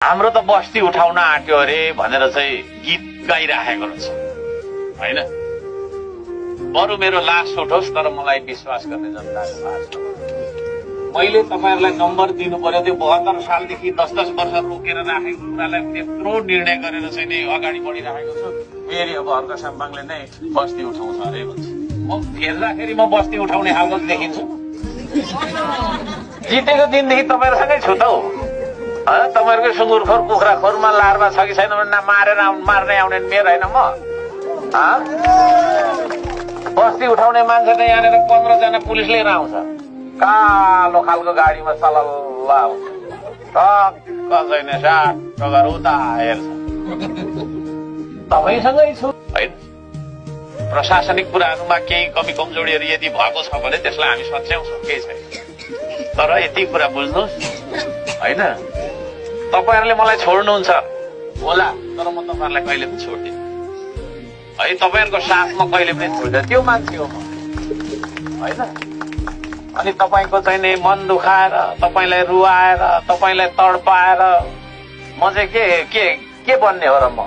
हाम्रो त बस्ती उठाउन आट्यो अरे भनेर चाहिँ गीत गाइराखेको रहेछ हैन। बरु मेरो लास उठोस् तर मलाई विश्वास गर्ने जनताको भाष नहोस्। मैले तपाईहरुलाई नम्बर दिनु पर्यो। त्यो 72 सालदेखि 10-10 वर्ष रोकेर राखेको कुरालाई त्यत्रो निर्णय गरेर चाहिँ नै अगाडि बढिराखेको छु। फेरि अब हर्क साम्बाङले नै बस्ती उठाउँछ अरे भन्छ। म फेर्दाखेरि म बस्ती उठाउने खालको देखिन्छु। जितेको दिनदेखि तपाईहरुसँगै छु त हौ। तपाईहरुको सुँगुरखोर कुखुराखोरमा लार्वा छ कि छैन भने मारेर मार्ने आउने मेरो हैन म। बस्ती उठाउने मान्छे त यहाँनिर 15 जना पुलिस लिएर आउँछ। कालो खालको गाडीमा सलल्ल आउँछ। टक्क छैन साट गएर उता हेर्छ। तपाईसँगै छु हैन। प्रशासनिक कुराहरुमा केही कमी कमजोरीहरु यदि भएको छ भने त्यसलाई हामी सच्याउँछौं, केही छैन। तर यति कुरा बुझ्नुस् हैन, तपाईहरुले मलाई छोड्नुहुन्छ होला तर म तपाईहरुलाई कहिले पनि छोड्दिन है। तपाईहरुको साथमा कहिले पनि छोड्दिन। त्यो मान्छे हो म हैन। अनि तपाईको चाहिँ नि मन दुखाएर, तपाईलाई रुवाएर, तपाईलाई तडपाएर म चाहिँ के बन्ने हो र? म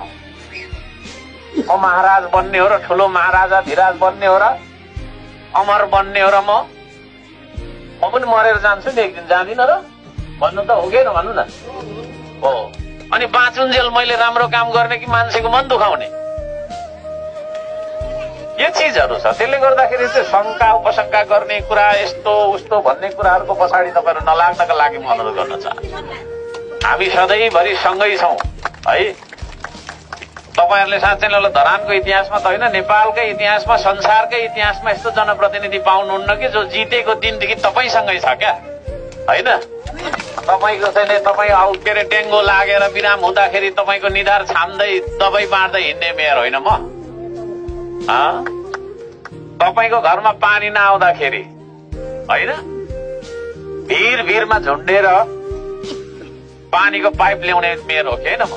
महाराज बन्ने हो र? ठुलो महाराजा धीराज बन्ने हो र? अमर बन्ने हो र? म पनि मरेर जान्छु नि एक दिन, जान्दिन र? भन्नु त हो कि भन्नु न हो। अनि बाँचुन्जेल मैले राम्रो काम गर्ने कि मान्छेको मन दुखाउने, यो चिजहरु छ। त्यसले गर्दाखेरि चाहिँ शंका उपशंका गर्ने कुरा, यस्तो उस्तो भन्ने कुराहरुको पछाडि तपाईहरु नलाग्नका लागि म अनुरोध गर्न चाहन्छु। हामी सधैँभरि सँगै छौं है। तपाईहरुले साँच्चै ल धरानको इतिहासमा त हैन, नेपालकै इतिहासमा, संसारकै इतिहासमा यस्तो जनप्रतिनिधि पाउनुहुन्न कि जो जितेको दिनदेखि तपाईसँगै छ क्या हैन। तपाईको चाहिँ तपाई के अरे डेङ्गु लागेर बिराम हुँदाखेरि तपाईको निधार छाम्दै दबाई बाँड्दै हिँड्ने मेयर होइन म। तपाईको घरमा पानी नआउँदाखेरि हैन, भिरमा झुन्डेर पानीको पाइप ल्याउने मेयर हो कि हैन म।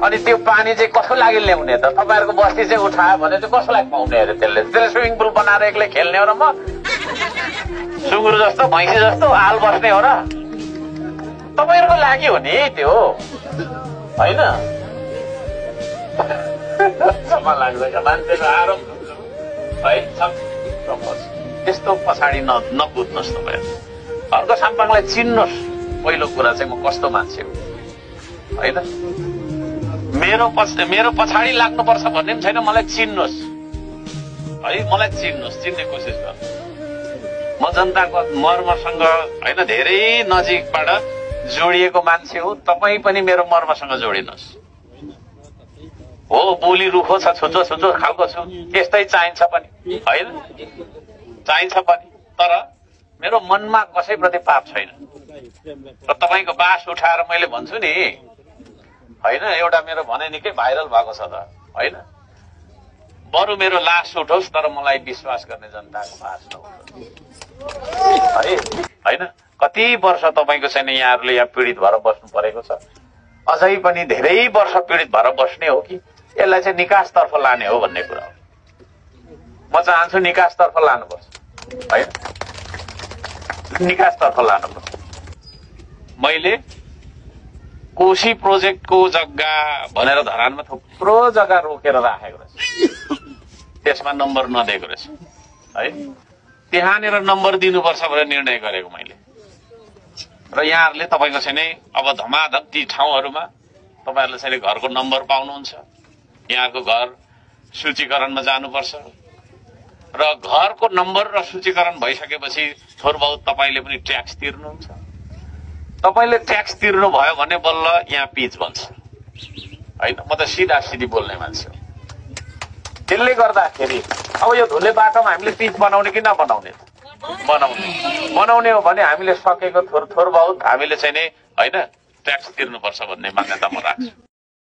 अनि त्यो पानी चाहिँ कसको लागि ल्याउने त? तपाईहरुको बस्ती चाहिँ उठायो भने चाहिँ कसलाई पाउने अरे? त्यसले स्विमिङ पुल बनाएर एक्लै खेल्ने हो र? म सुँगुर जस्तो भैँसी जस्तो हाल बस्ने हो र? तपाईहरुको लागि हो नि त्यो हैन। समान लाग्छ मान्छेको आराम है। त्यस्तो पछाडि नकुद्नुहोस् तपाईहरु। हर्क साम्बाङलाई चिन्नुहोस्। पहिलो कुरा चाहिँ म कस्तो मान्छे हो हैन। मेरो पछाडि लाग्नुपर्छ भन्ने पनि छैन। मलाई चिन्नुहोस् है, मलाई चिन्नुहोस्, चिन्ने कोसिस गर्नु। म जनताको मर्मसँग हैन धेरै नजिकबाट जोडिएको मान्छे हो। तपाई पनि मेरो मर्मसँग जोडिनुहोस्। हो बोली रुखो छ, छुचो छुचो खालको छु, त्यस्तै चाहिन्छ पनि हैन, चाहिन्छ पनि। तर मेरो मनमा कसैप्रति पाप छैन। र तपाईको बास उठाएर मैले भन्छु नि हैन, एउटा मेरो भनाइ निकै भाइरल भएको छ त हैन। बरु मेरो लास उठोस् तर मलाई विश्वास गर्ने जनताको भाष नहोस् है हैन। कति वर्ष तपाईको छैन यहाँहरुले यहाँ पीडित भएर बस्नु परेको छ। अझै पनि धेरै वर्ष पीडित भएर बस्ने हो कि यसलाई चाहिँ निकासतर्फ लाने हो भन्ने कुरा हो। म चाहन्छु निकासतर्फ लानुपर्छ हैन, निकासतर्फ लानुपर्छ। मैले कोशी प्रोजेक्टको जग्गा भनेर धरानमा थुप्रो जग्गा रोकेर राखेको रहेछ। त्यसमा नम्बर नदिएको रहेछ है। त्यहाँनिर नम्बर दिनुपर्छ भनेर निर्णय गरेको मैले। र यहाँहरुले तपाईको चाहिँ नि अब धमाधम ती ठाउँहरुमा तपाईहरुले चाहिँ घरको नम्बर पाउनुहुन्छ। यहाँको घर सूचीकरणमा जानुपर्छ र घरको नम्बर र सूचीकरण भइसकेपछि थोर बहुत तपाईले पनि ट्याक्स तिर्नुहुन्छ। तपाईले ट्याक्स तिर्नु भयो भने बल्ल यहाँ पिच बन्छ हैन। म त सिधा सिधी बोल्ने मान्छे हो। त्यसले गर्दाखेरि अब यो धुले बाटोमा हामीले पिच बनाउने कि नबनाउने? बनाउने हो भने हामीले सकेको थोर बहुत हामीले चाहिँ नि हैन ट्याक्स तिर्नुपर्छ भन्ने मान्यता म राख्छु।